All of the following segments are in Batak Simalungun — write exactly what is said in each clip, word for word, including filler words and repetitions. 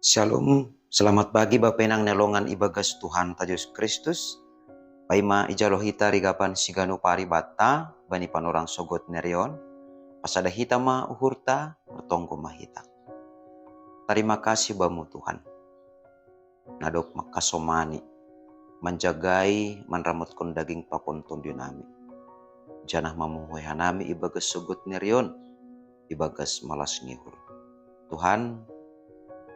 Shalom, selamat pagi Bapenang nelongan ibagas Tuhan ta Jesus Kristus. Paima ijalo hita rigapan siganu paribata bani panorang sogot nerion. Pasada hita ma uhurta, bertonggo ma hita. Terima kasih bamu Tuhan. Nadok makasomani manjagai manramotkon daging pakon tonduyo nami. Janah mamuhoi hanami ibagas sogot nerion, ibagas malas ngihur. Tuhan,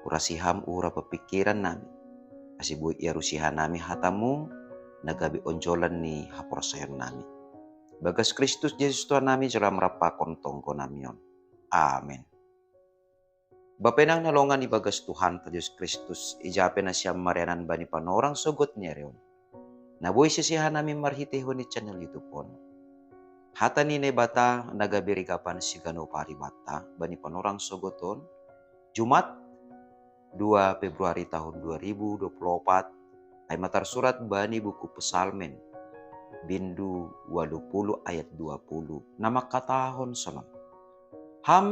urasi ham uhur papikiran nami. Asi boi iarusi hanami hatamu, nagabe onjolan ni haporsayon nami. Bagas Kristus Jesus Tuhan nami, jala merapakon tonggo nami on. Amin. Bapenang nelongan ibagas Tuhan ta Jesus Kristus, ijape nasiam marianan bani panorang sogot nerion. Naboi sisihan nami marhitehon ni channel YouTube on. Hata ni Naibata nagabe rigapan siganu paribata bani panorang sogot on, Jumat dua Februari tahun dua ribu dua puluh empat, ai matarsurat bani buku Pesalmen, bindu walu puluh ayat dua puluh. Nama katahon sonon. Ham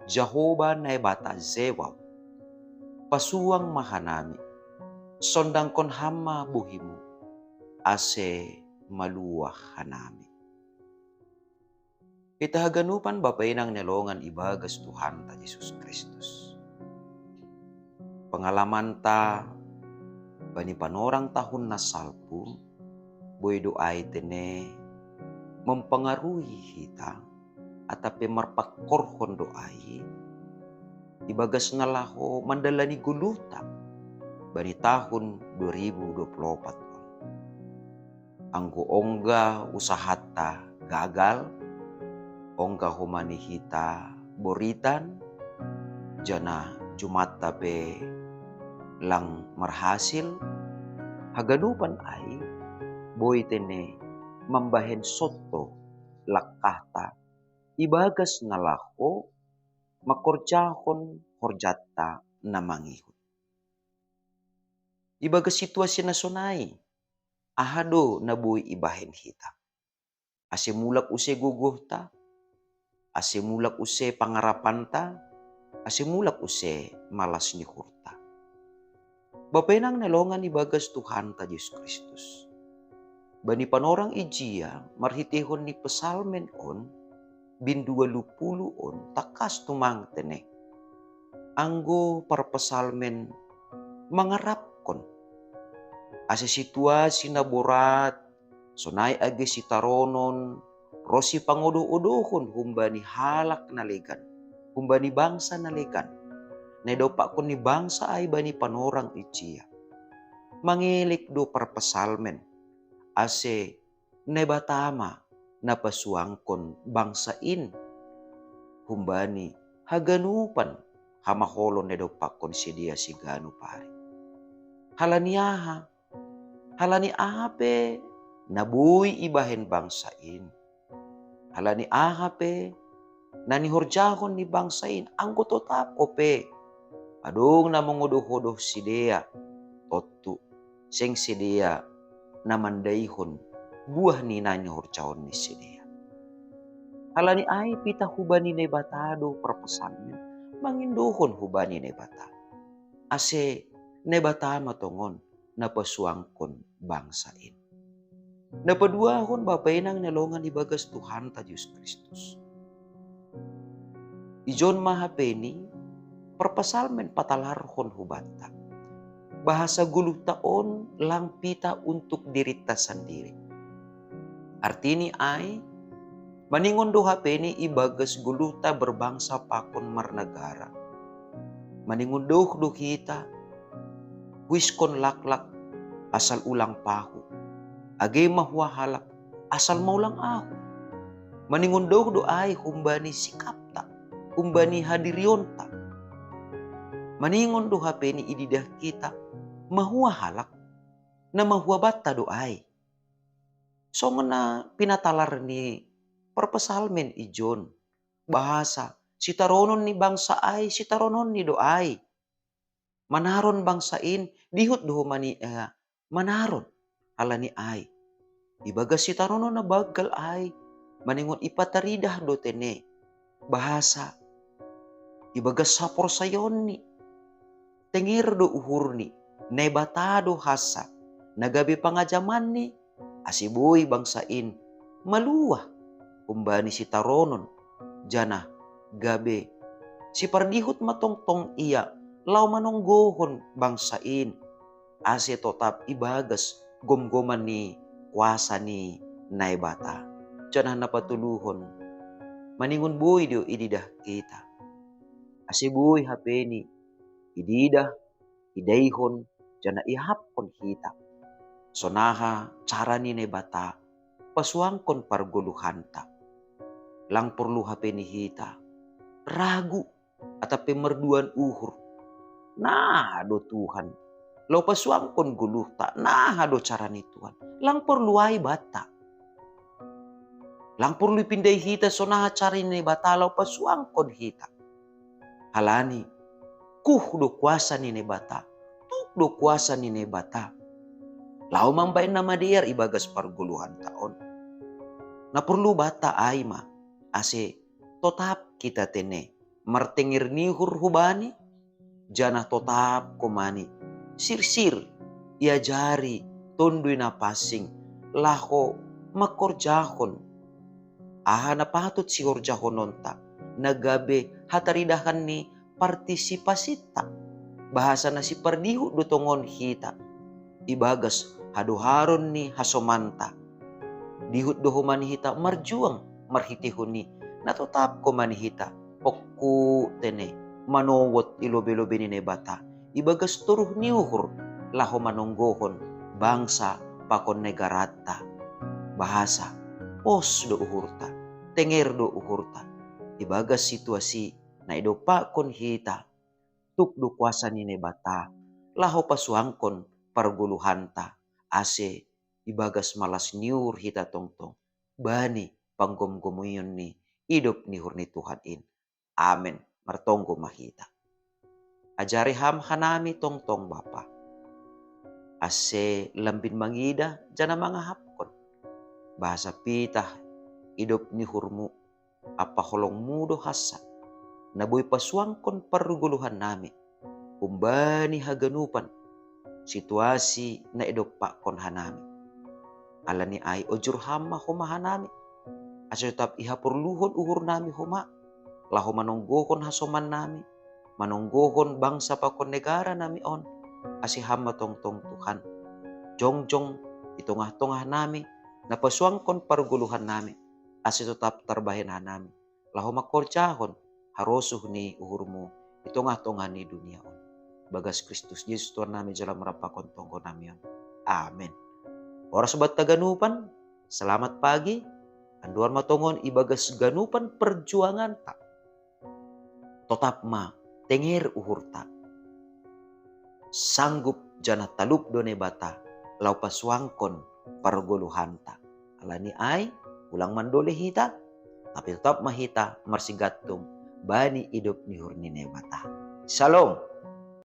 Jahoba Naibata Zebaot, pasuang ma hanami, sondangkon ham ma buhimu, ase maluah hanami. Hita haganupan Bapenang nelongan ibagas Tuhan ta Jesus Kristus. Pengalaman ta bani panorang tahun na salpu, boi do ai tene mempengaruhi hita, atape marpangkorhon do ai ibagas na laho mandalani goluhta bani tahun dua ribu dua puluh empat on. Anggo ongga usahata gagal, ongga homa ni hita boritan, janah Jumatta pe lang marhasil, haganupan ai boi tene mambahen sontoh langkahta ibagas na laho mangkorjahon horjanta na mangihut. Ibagas situasi na sonai, aha do na boi ibahen hita? Ase mulak use gogohta, ase mulak use pangarapanta, ase mulak use malas ni uhurta. Bapenang nelongan ibagas Tuhanta Jesus Kristus. Bani panorang ijia marhitehon ni Pesalmen on, bindu walu puluh on, tangkas tumang tene. Anggo parpesalmen mangarapkon ase situasi na borat, sonai age sitaronon ronsi pangodoh-odohon humbani halak na legan, humbani bangsa na legan. Na idompakkon ni bangsa ai bani panorang ijia. Mangelek do parpesalmen, ase Naibata ma na pasuangkon bangsa in humbani haganupan hamaholon na idompakkon sidea siganup ari. Halani aha? Halani aha pe na boi ibahen bangsa in, halani aha pe na nihorjahon ni bangsa in, anggo totap ope adong na mangodoh-odoh sidea, tontu seng sidea na mandaihon buah ni na nihorjahon ni sidea. Halani ai pitah hubani Naibata do parpesalmen mangindohon hubani Naibata, ase Naibata ma tongon na pasuangkon bangsa in. Na paduahon, Bapenang nelongan ibagas Tuhanta Jesus Kristus. Ijon ma hapeni parpesalmen patalarhon hubanta, bahasa goluhta on lang pitah untuk dirinta sandiri. Artini ai, maningon do hapeni ibagas goluhta berbangsa pakon marnagara. Maningon doh do hita, huiskon laklak asal ulang pahu, age mahua halak asal maulang ahu. Maningon doh do ai humbani sikapta, humbani hadirionta. Maningon do hapeni ididah hita mahua halak, na mahua banta do ai. Songon na pinatalar ni parpesalmen ijon, bahasa sitaronon ni bangsa ai, sitarononni do ai. Manaron bangsa in, dihut do homa ni, eh, manaron. Halani ai, ibagas sitaronon na banggal ai, maningon ipataridah do tene, bahasa ibagas haporsayaonni tenger do uhurni, Naibata do hassa, na gabe pangajamanni, ase boi bangsa in maluah humbani sitaronon, janah gabe sipardihut ma tongtong ia laho manonggohon bangsa in, ase totap ibagas gomgoman ni kuasa ni Naibata. Janah na patoluhon, maningon boi do ididah hita, ase boi hapeni ididah, idaihon, janah iahapkon hita sonaha cara ni Naibata pasuangkon pargoluhanta. Lang porlu hapeni hita ragu atap pe marduan uhur, naha do Tuhan laho pasuangkon goluhta, naha do cara ni Tuhan. Lang porlu ai banta. Lang porlu ipindai hita sonaha cara ni Naibata laho pasuangkon hita. Halani kuh do kuasa ni Naibata, tuk do kuasa ni Naibata laho mambahen na madear ibagas pargoluhanta on. Na porlu banta ai ma, ase totap hita tene martenger ni uhur hu Bani, janah totap homa ni sirsir, iajari Tonduy Napansing laho mangkorjahon aha na patut sihorjahononta, na gabe hataridahan ni partisipasinta, bahasa na sipardihut do tongon hita ibagas hadoharon ni hasomanta. Dihut do homa ni hita marjuang marhiteihon i, na totap homa ni hita pongku tene manowot i lobei-lobei ni Naibata ibagas toruh ni uhur, laho manonggohon bangsa pakon negaranta. Bahasa pos do uhurta, tenger do uhurta ibagas situasi na idompakkon hita, tuk do kuasa ni Naibata laho pasuangkon pargoluhanta, ase ibagas malas ni uhur hita tongtong bani panggomgomion ni idop ni uhur ni Tuhan in. Amen. Martonggo ma hita. Ajari Ham hanami tongtong, Bapa, ase lambin mangidah janah mangahapkon, bahasa pitah idop ni uhur-Mu ampa holong-Mu do hansa, na boi pasuangkon pargoluhan nami humbani haganupan situasi na idompakkon hanami. Alani ai ojur Ham ma homa hanami, ase totap ihaporluhon uhur nami homa, laho manonggohon hasoman nami, manonggohon bangsa pakon negara nami on, ase Ham ma tongtong Tuhan jongjong i tongah-tongah nami, na pasuangkon pargoluhan nami, ase totap tarbahen hanami laho mangkorjahon harosuh ni uhur-Mu i tongah-tongah ni dunia on. Ibagas Kristus Jesus Tuhan nami, jalo ma Ham pakon tonggo nami on. Amen. Horas banta haganupan, selamat pagi. Andohar ma tongon ibagas ganupan perjuanganta, totap ma tenger uhurta. Sanggup janah talup do Naibata laho pasuangkon pargoluhanta. Alani ai, ulang mandole hita, tapi totap ma hita marsigantung bani idop ni uhur ni Naibata. Shalom.